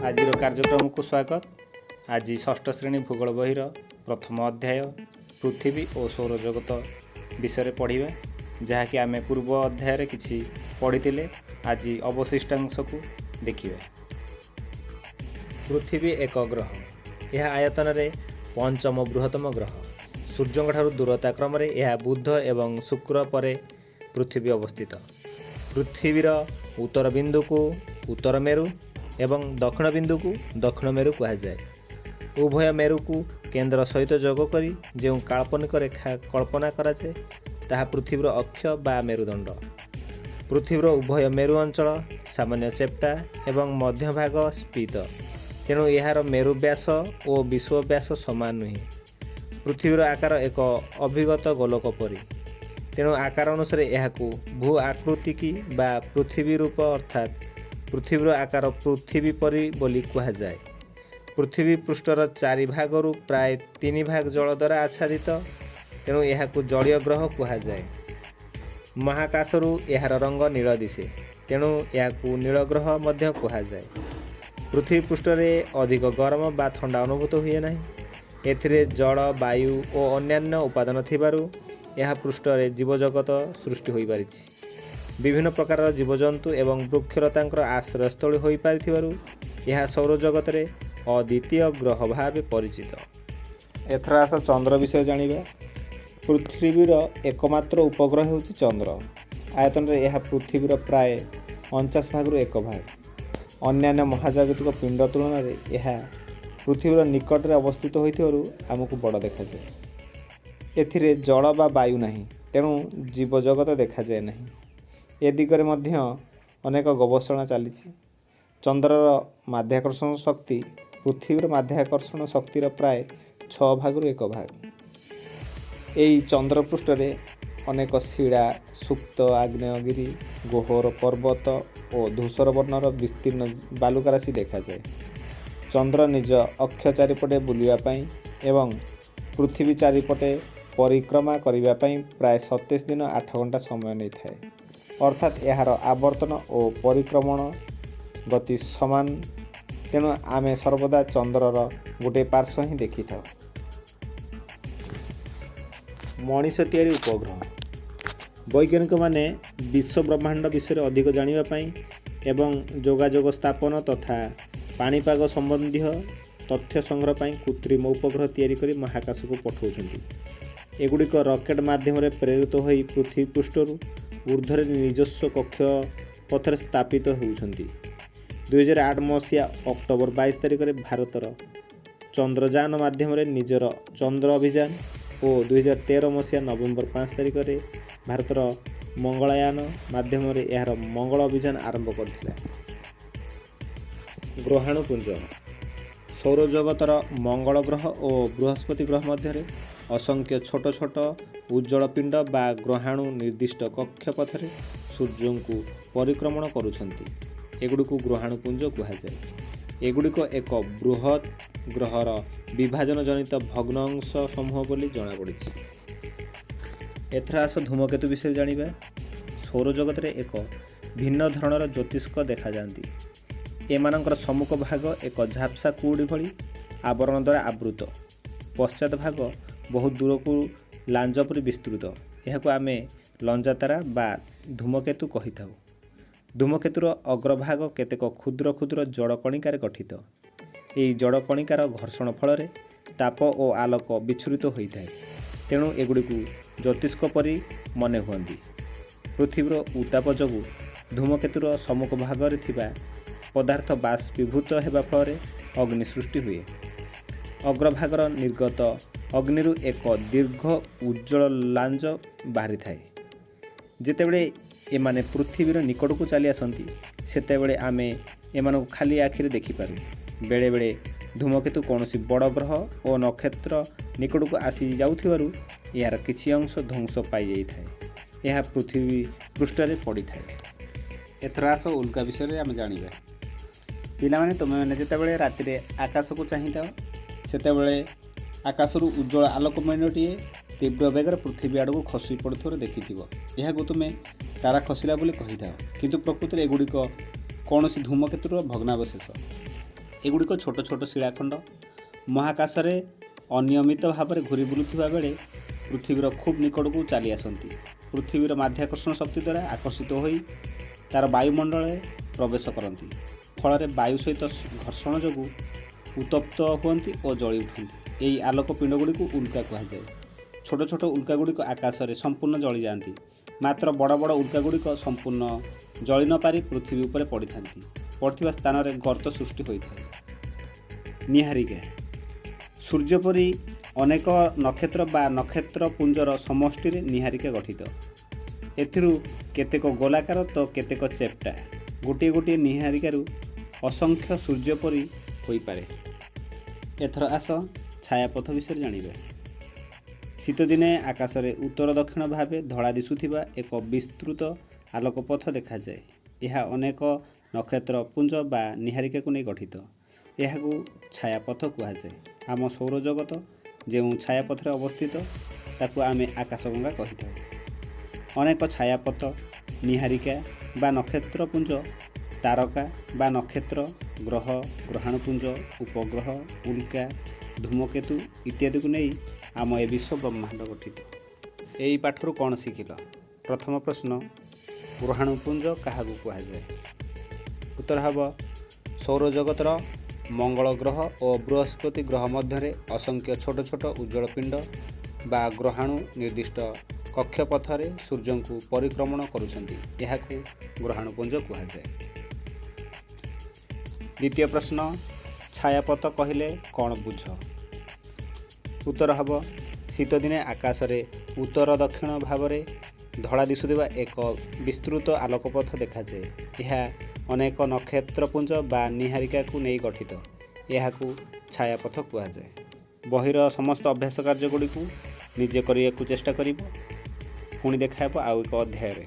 ଆଜିର କାର୍ଯ୍ୟକ୍ରମକୁ ସ୍ୱାଗତ। ଆଜି ଷଷ୍ଠ ଶ୍ରେଣୀ ଭୂଗୋଳ ବହିର ପ୍ରଥମ ଅଧ୍ୟାୟ ପୃଥିବୀ ଓ ସୌରଜଗତ ବିଷୟରେ ପଢ଼ିବା, ଯାହାକି ଆମେ ପୂର୍ବ ଅଧ୍ୟାୟରେ କିଛି ପଢ଼ିଥିଲେ। ଆଜି ଅବଶିଷ୍ଟାଂଶକୁ ଦେଖିବା। ପୃଥିବୀ ଏକ ଗ୍ରହ। ଏହା ଆୟତନରେ ପଞ୍ଚମ ବୃହତ୍ତମ ଗ୍ରହ। ସୂର୍ଯ୍ୟଙ୍କଠାରୁ ଦୂରତା କ୍ରମରେ ଏହା ବୁଧ ଏବଂ ଶୁକ୍ର ପରେ ପୃଥିବୀ ଅବସ୍ଥିତ। ପୃଥିବୀର ଉତ୍ତର ବିନ୍ଦୁକୁ ଉତ୍ତର ମେରୁ ଏବଂ ଦକ୍ଷିଣ ବିନ୍ଦୁକୁ ଦକ୍ଷିଣ ମେରୁ କୁହାଯାଏ। ଉଭୟ ମେରୁକୁ କେନ୍ଦ୍ର ସହିତ ଯୋଗ କରି ଯେଉଁ କାଳ୍ପନିକ ରେଖା କଳ୍ପନା କରାଯାଏ, ତାହା ପୃଥିବୀର ଅକ୍ଷ ବା ମେରୁଦଣ୍ଡ। ପୃଥିବୀର ଉଭୟ ମେରୁ ଅଞ୍ଚଳ ସାମାନ୍ୟ ଚେପ୍ଟା ଏବଂ ମଧ୍ୟଭାଗ ସ୍ଫୀତ। ତେଣୁ ଏହାର ମେରୁ ବ୍ୟାସ ଓ ବିଷୁବ ବ୍ୟାସ ସମାନ ନୁହେଁ। ପୃଥିବୀର ଆକାର ଏକ ଅଭିଗତ ଗୋଲକ ପରି। ତେଣୁ ଆକାର ଅନୁସାରେ ଏହାକୁ ଭୂ ଆକୃତିକି ବା ପୃଥିବୀ ରୂପ, ଅର୍ଥାତ୍ ପୃଥିବୀର ଆକାର ପୃଥିବୀ ପରି ବୋଲି କୁହାଯାଏ। ପୃଥିବୀ ପୃଷ୍ଠର ଚାରି ଭାଗରୁ ପ୍ରାୟ ତିନି ଭାଗ ଜଳ ଦ୍ୱାରା ଆଚ୍ଛାଦିତ। ତେଣୁ ଏହାକୁ ଜଳୀୟ ଗ୍ରହ କୁହାଯାଏ। ମହାକାଶରୁ ଏହାର ରଙ୍ଗ ନୀଳ ଦିଶେ, ତେଣୁ ଏହାକୁ ନୀଳ ଗ୍ରହ ମଧ୍ୟ କୁହାଯାଏ। ପୃଥିବୀ ପୃଷ୍ଠରେ ଅଧିକ ଗରମ ବା ଥଣ୍ଡା ଅନୁଭୂତ ହୁଏ ନାହିଁ। ଏଥିରେ ଜଳ, ବାୟୁ ଓ ଅନ୍ୟାନ୍ୟ ଉପାଦାନ ଥିବାରୁ ଏହା ପୃଷ୍ଠରେ ଜୀବଜଗତ ସୃଷ୍ଟି ହୋଇପାରିଛି। ବିଭିନ୍ନ ପ୍ରକାରର ଜୀବଜନ୍ତୁ ଏବଂ ବୃକ୍ଷଲତାଙ୍କର ଆଶ୍ରୟସ୍ଥଳୀ ହୋଇପାରିଥିବାରୁ ଏହା ସୌରଜଗତରେ ଅଦ୍ୱିତୀୟ ଗ୍ରହ ଭାବେ ପରିଚିତ। ଏଥର ଆସ ଚନ୍ଦ୍ର ବିଷୟରେ ଜାଣିବା। ପୃଥିବୀର ଏକମାତ୍ର ଉପଗ୍ରହ ହେଉଛି ଚନ୍ଦ୍ର। ଆୟତନରେ ଏହା ପୃଥିବୀର ପ୍ରାୟ 49 ଭାଗରୁ ଏକ ଭାଗ। ଅନ୍ୟାନ୍ୟ ମହାଜାଗତିକ ପିଣ୍ଡ ତୁଳନାରେ ଏହା ପୃଥିବୀର ନିକଟରେ ଅବସ୍ଥିତ ହୋଇଥିବାରୁ ଆମକୁ ବଡ଼ ଦେଖାଯାଏ। ଏଥିରେ ଜଳ ବା ବାୟୁ ନାହିଁ, ତେଣୁ ଜୀବଜଗତ ଦେଖାଯାଏ ନାହିଁ। ଏ ଦିଗରେ ମଧ୍ୟ ଅନେକ ଗବେଷଣା ଚାଲିଛି। ଚନ୍ଦ୍ରର ମାଧ୍ୟାକର୍ଷଣ ଶକ୍ତି ପୃଥିବୀର ମାଧ୍ୟାକର୍ଷଣ ଶକ୍ତିର ପ୍ରାୟ 6 ଭାଗରୁ ଏକ ଭାଗ। ଏହି ଚନ୍ଦ୍ରପୃଷ୍ଠରେ ଅନେକ ଶିଳା, ସୁପ୍ତ ଆଗ୍ନେୟଗିରି, ଗହ୍ୱର ପର୍ବତ ଓ ଧୂସର ବର୍ଣ୍ଣର ବିସ୍ତୀର୍ଣ୍ଣ ବାଲୁକାରାଶି ଦେଖାଯାଏ। ଚନ୍ଦ୍ର ନିଜ ଅକ୍ଷ ଚାରିପଟେ ବୁଲିବା ପାଇଁ ଏବଂ ପୃଥିବୀ ଚାରିପଟେ ପରିକ୍ରମା କରିବା ପାଇଁ ପ୍ରାୟ 27 ଦିନ 8 ଘଣ୍ଟା ସମୟ ନେଇଥାଏ। ଅର୍ଥାତ୍ ଏହାର ଆବର୍ତ୍ତନ ଓ ପରିକ୍ରମଣ ଗତି ସମାନ। ତେଣୁ ଆମେ ସର୍ବଦା ଚନ୍ଦ୍ରର ଗୋଟିଏ ପାର୍ଶ୍ୱ ହିଁ ଦେଖିଥାଉ। ମଣିଷ ତିଆରି ଉପଗ୍ରହ। ବୈଜ୍ଞାନିକମାନେ ବିଶ୍ୱ ବ୍ରହ୍ମାଣ୍ଡ ବିଷୟରେ ଅଧିକ ଜାଣିବା ପାଇଁ ଏବଂ ଯୋଗାଯୋଗ ସ୍ଥାପନ ତଥା ପାଣିପାଗ ସମ୍ବନ୍ଧୀୟ ତଥ୍ୟ ସଂଗ୍ରହ ପାଇଁ କୃତ୍ରିମ ଉପଗ୍ରହ ତିଆରି କରି ମହାକାଶକୁ ପଠାଉଛନ୍ତି। ଏଗୁଡ଼ିକ ରକେଟ୍ ମାଧ୍ୟମରେ ପ୍ରେରିତ ହୋଇ ପୃଥିବୀ ପୃଷ୍ଠରୁ ଉର୍ଦ୍ଧ୍ୱରେ ନିଜସ୍ୱ କକ୍ଷ ପଥରେ ସ୍ଥାପିତ ହେଉଛନ୍ତି। 2008 ମସିହା ଅକ୍ଟୋବର 22 ତାରିଖରେ ଭାରତର ଚନ୍ଦ୍ରଯାନ ମାଧ୍ୟମରେ ନିଜର ଚନ୍ଦ୍ର ଅଭିଯାନ ଓ 2013 ମସିହା ନଭେମ୍ବର 5 ତାରିଖରେ ଭାରତର ମଙ୍ଗଳାୟାନ ମାଧ୍ୟମରେ ଏହାର ମଙ୍ଗଳ ଅଭିଯାନ ଆରମ୍ଭ କରିଥିଲା। ଗ୍ରହାଣୁପୁଞ୍ଜ। ସୌରଜଗତର ମଙ୍ଗଳ ଗ୍ରହ ଓ ବୃହସ୍ପତି ଗ୍ରହ ମଧ୍ୟରେ ଅସଂଖ୍ୟ ଛୋଟ ଛୋଟ ଉଜ୍ଜ୍ୱଳ ପିଣ୍ଡ ବା ଗ୍ରହାଣୁ ନିର୍ଦ୍ଦିଷ୍ଟ କକ୍ଷପଥରେ ସୂର୍ଯ୍ୟଙ୍କୁ ପରିକ୍ରମଣ କରୁଛନ୍ତି। ଏଗୁଡ଼ିକୁ ଗ୍ରହାଣୁପୁଞ୍ଜ କୁହାଯାଏ। ଏଗୁଡ଼ିକ ଏକ ବୃହତ୍ ଗ୍ରହର ବିଭାଜନ ଜନିତ ଭଗ୍ନ ଅଂଶ ସମୂହ ବୋଲି ଜଣାପଡ଼ିଛି। ଏଥର ଆସ ଧୂମକେତୁ ବିଷୟରେ ଜାଣିବା। ସୌରଜଗତରେ ଏକ ଭିନ୍ନ ଧରଣର ଜ୍ୟୋତିଷ୍କ ଦେଖାଯାଆନ୍ତି। ଏମାନଙ୍କର ସମ୍ମୁଖ ଭାଗ ଏକ ଝାପ୍ସା କୁହୁଡ଼ି ଭଳି ଆବରଣ ଦ୍ୱାରା ଆବୃତ। ପଶ୍ଚାତ ଭାଗ ବହୁତ ଦୂରକୁ ଲାଞ୍ଜ ପରି ବିସ୍ତୃତ। ଏହାକୁ ଆମେ ଲଞ୍ଜାତାରା ବା ଧୂମକେତୁ କହିଥାଉ। ଧୂମକେତୁର ଅଗ୍ରଭାଗ କେତେକ କ୍ଷୁଦ୍ର କ୍ଷୁଦ୍ର ଜଡ଼ କଣିକାରେ ଗଠିତ। ଏହି ଜଡ଼ କଣିକାର ଘର୍ଷଣ ଫଳରେ ତାପ ଓ ଆଲୋକ ବିଚ୍ଛୁରିତ ହୋଇଥାଏ। ତେଣୁ ଏଗୁଡ଼ିକୁ ଜ୍ୟୋତିଷ୍କ ପରି ମନେ ହୁଅନ୍ତି। ପୃଥିବୀର ଉତ୍ତାପ ଯୋଗୁଁ ଧୂମକେତୁର ସମ୍ମୁଖ ଭାଗରେ ଥିବା ପଦାର୍ଥ ବାଷ୍ପୀଭୂତ ହେବା ଫଳରେ ଅଗ୍ନି ସୃଷ୍ଟି ହୁଏ। ଅଗ୍ରଭାଗର ନିର୍ଗତ ଅଗ୍ନିରୁ ଏକ ଦୀର୍ଘ ଉଜ୍ଜ୍ୱଳ ଲାଞ୍ଜ ବାହାରିଥାଏ। ଯେତେବେଳେ ଏମାନେ ପୃଥିବୀର ନିକଟକୁ ଚାଲି ଆସନ୍ତି, ସେତେବେଳେ ଆମେ ଏମାନଙ୍କୁ ଖାଲି ଆଖିରେ ଦେଖିପାରୁ। ବେଳେବେଳେ ଧୂମକେତୁ କୌଣସି ବଡ଼ ଗ୍ରହ ଓ ନକ୍ଷତ୍ର ନିକଟକୁ ଆସି ଯାଉଥିବାରୁ ଏହାର କିଛି ଅଂଶ ଧ୍ୱଂସ ପାଇଯାଇଥାଏ। ଏହା ପୃଥିବୀ ପୃଷ୍ଠରେ ପଡ଼ିଥାଏ। ଏଥର ଆସ ଉଲ୍କା ବିଷୟରେ ଆମେ ଜାଣିବା। ପିଲାମାନେ, ତୁମେମାନେ ଯେତେବେଳେ ରାତିରେ ଆକାଶକୁ ଚାହିଁଥାଅ, ସେତେବେଳେ ଆକାଶରୁ ଉଜ୍ଜ୍ୱଳ ଆଲୋକମଣ୍ଡଟିଏ ତୀବ୍ର ବେଗରେ ପୃଥିବୀ ଆଡ଼କୁ ଖସି ପଡ଼ୁଥିବାର ଦେଖିଥିବ। ଏହାକୁ ତୁମେ ତାରା ଖସିଲା ବୋଲି କହିଥାଅ, କିନ୍ତୁ ପ୍ରକୃତରେ ଏଗୁଡ଼ିକ କୌଣସି ଧୂମକେତୁର ଭଗ୍ନାବଶେଷ। ଏଗୁଡ଼ିକ ଛୋଟ ଛୋଟ ଶିଳାଖଣ୍ଡ ମହାକାଶରେ ଅନିୟମିତ ଭାବରେ ଘୂରି ବୁଲୁଥିବା ବେଳେ ପୃଥିବୀର ଖୁବ୍ ନିକଟକୁ ଚାଲି ଆସନ୍ତି। ପୃଥିବୀର ମାଧ୍ୟାକର୍ଷଣ ଶକ୍ତି ଦ୍ୱାରା ଆକର୍ଷିତ ହୋଇ ତା'ର ବାୟୁମଣ୍ଡଳରେ ପ୍ରବେଶ କରନ୍ତି। ଫଳରେ ବାୟୁ ସହିତ ଘର୍ଷଣ ଯୋଗୁଁ ଉତ୍ତପ୍ତ ହୁଅନ୍ତି ଓ ଜଳି ଉଠନ୍ତି। ଏହି ଆଲୋକ ପିଣ୍ଡଗୁଡ଼ିକୁ ଉଲ୍କା କୁହାଯାଏ। ଛୋଟ ଛୋଟ ଉଲ୍କାଗୁଡ଼ିକ ଆକାଶରେ ସମ୍ପୂର୍ଣ୍ଣ ଜଳିଯାଆନ୍ତି, ମାତ୍ର ବଡ଼ ବଡ଼ ଉଲ୍କାଗୁଡ଼ିକ ସମ୍ପୂର୍ଣ୍ଣ ଜଳି ନପାରି ପୃଥିବୀ ଉପରେ ପଡ଼ିଥାନ୍ତି। ପଡ଼ିଥିବା ସ୍ଥାନରେ ଗର୍ତ୍ତ ସୃଷ୍ଟି ହୋଇଥାଏ। ନିହାରିକା ସୂର୍ଯ୍ୟ ପରି ଅନେକ ନକ୍ଷତ୍ର ବା ନକ୍ଷତ୍ରପୁଞ୍ଜର ସମଷ୍ଟିରେ ନିହାରିକା ଗଠିତ। ଏଥିରୁ କେତେକ ଗୋଲାକାର ତ କେତେକ ଚେପ୍ଟା। ଗୋଟିଏ ଗୋଟିଏ ନିହାରିକାରୁ ଅସଂଖ୍ୟ ସୂର୍ଯ୍ୟ ପରି ହୋଇପାରେ। ଏଥର ଆସ ଛାୟାପଥ ବିଷୟରେ ଜାଣିବା। ଶୀତଦିନେ ଆକାଶରେ ଉତ୍ତର ଦକ୍ଷିଣ ଭାବେ ଧଳା ଦିଶୁଥିବା ଏକ ବିସ୍ତୃତ ଆଲୋକପଥ ଦେଖାଯାଏ। ଏହା ଅନେକ ନକ୍ଷତ୍ରପୁଞ୍ଜ ବା ନିହାରିକାକୁ ନେଇ ଗଠିତ। ଏହାକୁ ଛାୟାପଥ କୁହାଯାଏ। ଆମ ସୌରଜଗତ ଯେଉଁ ଛାୟାପଥରେ ଅବସ୍ଥିତ, ତାକୁ ଆମେ ଆକାଶଗଙ୍ଗା କହିଥାଉ। ଅନେକ ଛାୟାପଥ, ନିହାରିକା ବା ନକ୍ଷତ୍ରପୁଞ୍ଜ, ତାରକା ବା ନକ୍ଷତ୍ର, ଗ୍ରହ, ଗ୍ରହାଣୁପୁଞ୍ଜ, ଉପଗ୍ରହ, ଉଲ୍କା, ଧୂମକେତୁ ଇତ୍ୟାଦିକୁ ନେଇ ଆମ ଏ ବିଶ୍ୱ ବ୍ରହ୍ମାଣ୍ଡ ଗଠିତ। ଏହି ପାଠରୁ କ'ଣ ଶିଖିଲ? ପ୍ରଥମ ପ୍ରଶ୍ନ, ଗ୍ରହାଣୁପୁଞ୍ଜ କାହାକୁ କୁହାଯାଏ? ଉତ୍ତର ହେବ, ସୌରଜଗତର ମଙ୍ଗଳ ଗ୍ରହ ଓ ବୃହସ୍ପତି ଗ୍ରହ ମଧ୍ୟରେ ଅସଂଖ୍ୟ ଛୋଟ ଛୋଟ ଉଜ୍ଜ୍ୱଳ ପିଣ୍ଡ ବା ଗ୍ରହାଣୁ ନିର୍ଦ୍ଦିଷ୍ଟ କକ୍ଷପଥରେ ସୂର୍ଯ୍ୟଙ୍କୁ ପରିକ୍ରମଣ କରୁଛନ୍ତି। ଏହାକୁ ଗ୍ରହାଣୁପୁଞ୍ଜ କୁହାଯାଏ। ଦ୍ୱିତୀୟ ପ୍ରଶ୍ନ, ଛାୟାପଥ କହିଲେ କ'ଣ ବୁଝ? ଉତ୍ତର ହେବ, ଶୀତଦିନେ ଆକାଶରେ ଉତ୍ତର ଦକ୍ଷିଣ ଭାବରେ ଧଳା ଦିଶୁଥିବା ଏକ ବିସ୍ତୃତ ଆଲୋକପଥ ଦେଖାଯାଏ। ଏହା ଅନେକ ନକ୍ଷତ୍ରପୁଞ୍ଜ ବା ନିହାରିକାକୁ ନେଇ ଗଠିତ। ଏହାକୁ ଛାୟାପଥ କୁହାଯାଏ। ବହିର ସମସ୍ତ ଅଭ୍ୟାସ କାର୍ଯ୍ୟଗୁଡ଼ିକୁ ନିଜେ କରିବାକୁ ଚେଷ୍ଟା କରିବ। ପୁଣି ଦେଖା ହେବ ଆଉ ଏକ ଅଧ୍ୟାୟରେ।